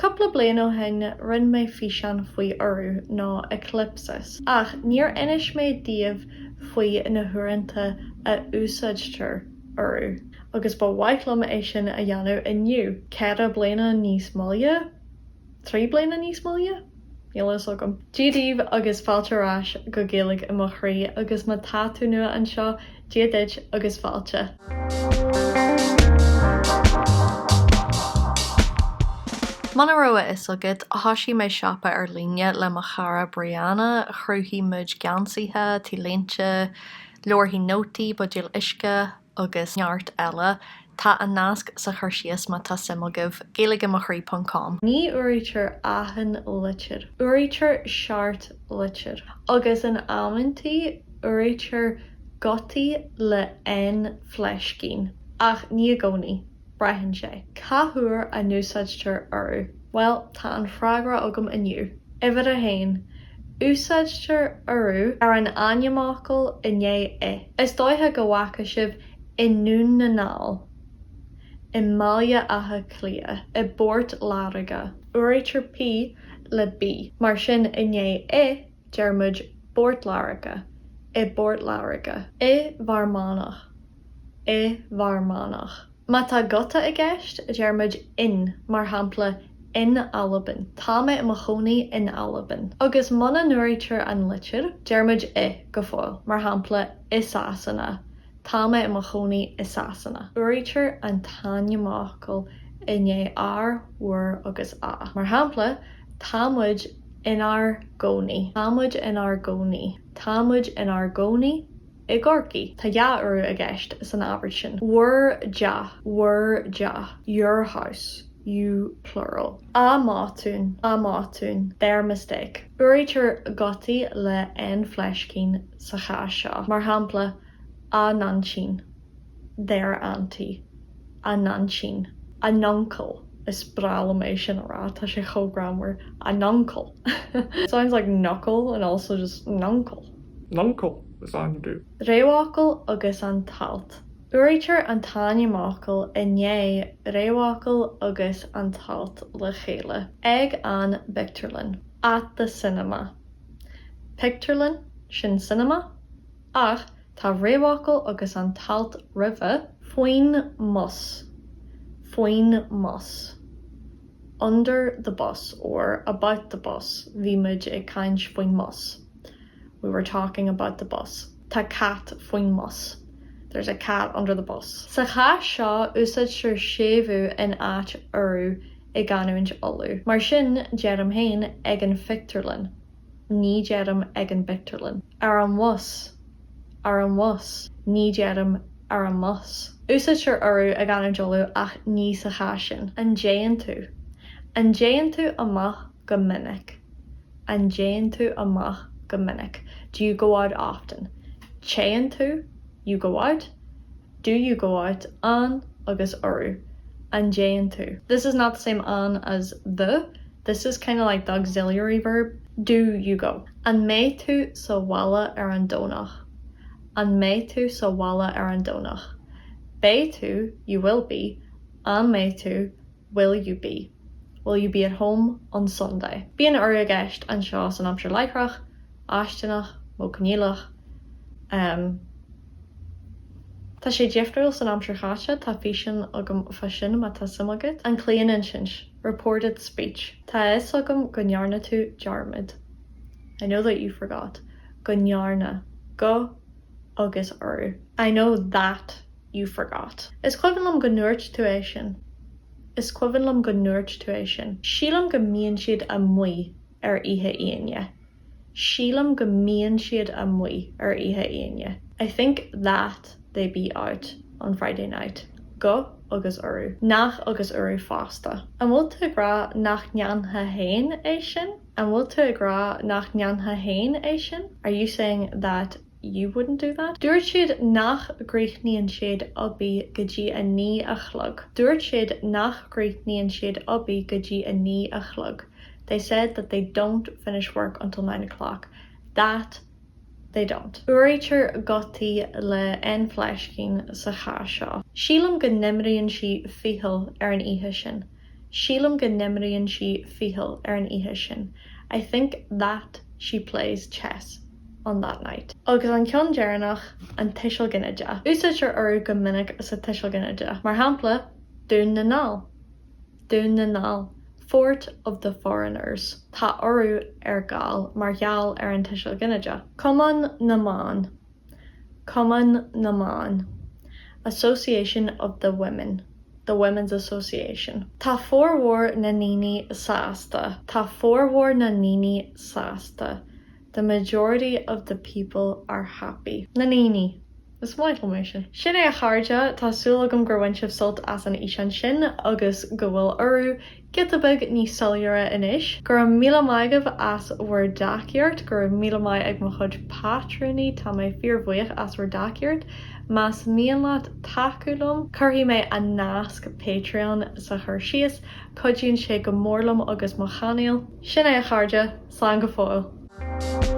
Cúpla bliain ó shin rinne mé físeán faoi urú nó eclipsis, ach níor inis mé daoibh faoi na huaireanta a úsáidtear urú, agus ba mhaith liom é sin a dhéanamh inniu, 4 bliana níos moille? 3 bliana níos moille? Níl a fhios agam. Dia daoibh agus fáilte ar ais go Gaeilge i mo chroí agus má tá tú nua anseo, Dia duit agus fáilte. Muna raibh a fhios agat, thoisigh mé siopa ar líne le mo chara Brianna, chruthaigh muid geansaithe, T-léinte, leabharthaí nótaí, buidéil uisce, agus neart eile. Tá an nasc sa chur síos má tá suim agaibh, gaeilgeimochroí ponc com. Ní úraítear achan litir. Úraítear seart litir. Agus in amantaí úraítear gutaí le N fleiscín. Ach ní i gcónaí. Braitheann sé. Cá huair a n-úsáidtear urú? Bhuel, tá an freagra agam inniu. Uimhir a haon, Úsáidtear urú ar an ainmfhocal i ndiaidh i. Is dóiche go bhfaca sibh i nDún na nGall, i mBaile Átha Cliath, i bPort Láirge. Úraítear P le B. Mar sin i ndiaidh i, deir muid bPort Láirge, i bPort Láirge. I bhFear Manach, i bhFear Manach. Má tá guta i gceist, deir muid in, mar shampla, in Albain. Tá mé i mo chónaí in Albain. Agus muna n-úraítear an litir, deir muid i go fóill, mar shampla, i Sasana. Tá mé i mo chónaí i Sasana. Úraítear an t-ainmfhocal i ndiaidh ár, bhur agus a. Mar shampla, tá muid inár gcónaí. Tá muid inár gcónaí. Tá muid inár gcónaí. i gCorcaigh. Tá dhá urú i gceist san abairt sin. Bhur dteach, bhur dteach, your house, you plural. A mbotún, a mbotún, their mistake. Úraítear gutaí le N fleiscín sa chás seo, mar shampla, a n-aintín, their auntie, a n-aintín, a n-uncail, is breá liom é sin a rá, tá sé chomh greannmhar, a n-uncail. It sounds like knuckle and also just n-uncail. N-uncail is ainm domh. Réamhfhocal agus an t-alt. Úraítear an t-ainmfhocal i ndiaidh réamhfhocal agus an t-alt le chéile. Ag an bpictiúrlann. At the cinema. Pictiúrlann, sin cinema, ach tá réamhfhocal agus an t-alt roimhe. Faoin mbus. Faoin mbus. Under the bus or about the bus. Bhí muid ag caint faoin mbus. We were talking about the bus. Tá cat faoin mbus. There's a cat under the bus. Sa chás seo, úsáidtear séimhiú in áit urú i gcanúint Uladh. Mar sin, deirim féin ag an phictiúrlann. Ní deirim ag an bpictiúrlann. Ar an bhus. Ar an bhus. Ní deirim ar an mbus. Úsáidtear urú i gcanúint Uladh ach ní sa chás sin. An dtéann tú? An dtéann tú amach go minic? An dtéann tú amach go minic? Do you go out often? Téann tú, you go out, Do you go out? An agus urú. An dtéann tú? This is not the same an as the, this is kind of like the auxiliary verb, do you go? An mbeidh tú sa bhaile ar an Domhnach? An mbeidh tú sa bhaile ar an Domhnach? Beidh tú, you will be, An mbeidh tú, will you be? Will you be at home on Sunday? Bíonn urú i gceist anseo san aimsir láithreach, fháistineach, modh coinníollach. Um. Tá sé difriúil san aimsir chaite, tá físeán agam fá sin má tá suim agat. An claoninsint, reported speech. Tá a fhios agam go ndearna tú dearmad. I know that you forgot. Go ndearna. Go agus urú. I know that you forgot. Is cuimhin liom go ndúirt tú é sin. Is cuimhin liom go ndúirt tú é sin. Sílim go mbíonn siad amuigh ar oíche Aoine. Sílim go mbíonn siad amuigh ar oíche Aoine. I think that they be out on Friday night. Go agus urú. Nach agus urú fosta. An bhfuil tú ag rá nach ndéanfá féin é sin? An bhfuil tú ag rá nach ndéanfá féin é sin? Are you saying that you wouldn't do that? Dúirt siad nach gcríochnaíonn siad obair go dtí a 9 a chlog. Dúirt siad nach gcríochnaíonn siad obair go dtí a 9 a chlog. They said that they don't finish work until 9 o'clock. That they don't. Úraítear gutaí le N fleiscín sa chás seo. Sílim go n-imríonn sí ficheall ar an oíche sin. Sílim go n-imríonn sí ficheall ar an oíche sin. I think that she plays chess on that night. Agus an ceann deireanach, an tuiseal ginideach. Úsáidtear urú go minic sa tuiseal ginideach. Mar shampla, Dún na nGall. Dún na nGall, Fort of the foreigners. Tá urú ar Gall mar gheall ar an tuiseal ginideach. Cumann na mBan. Cumann na mBan, Association of the Women, the Women's Association. Tá formhór na ndaoine sásta. Tá formhór na ndaoine sásta. The majority of the people are happy. Na ndaoine. Is maith liom é sin. Sin é a chairde, tá súil agam gur bhain sibh sult as an fhíseán sin agus go bhfuil urú giota beag níos soiléire anois. Go raibh míle maith agaibh as bhur dtacaíocht, go raibh míle maith ag mo chuid pátrúnaí, tá mé fíorbhuíoch as bhur dtacaíocht. Más mian leat tacú liom, cuirfidh mé an nasc Patreon sa chur síos, cuidíonn sé go mór liom agus mo chainéal. Sin é a chairde, slán go fóill.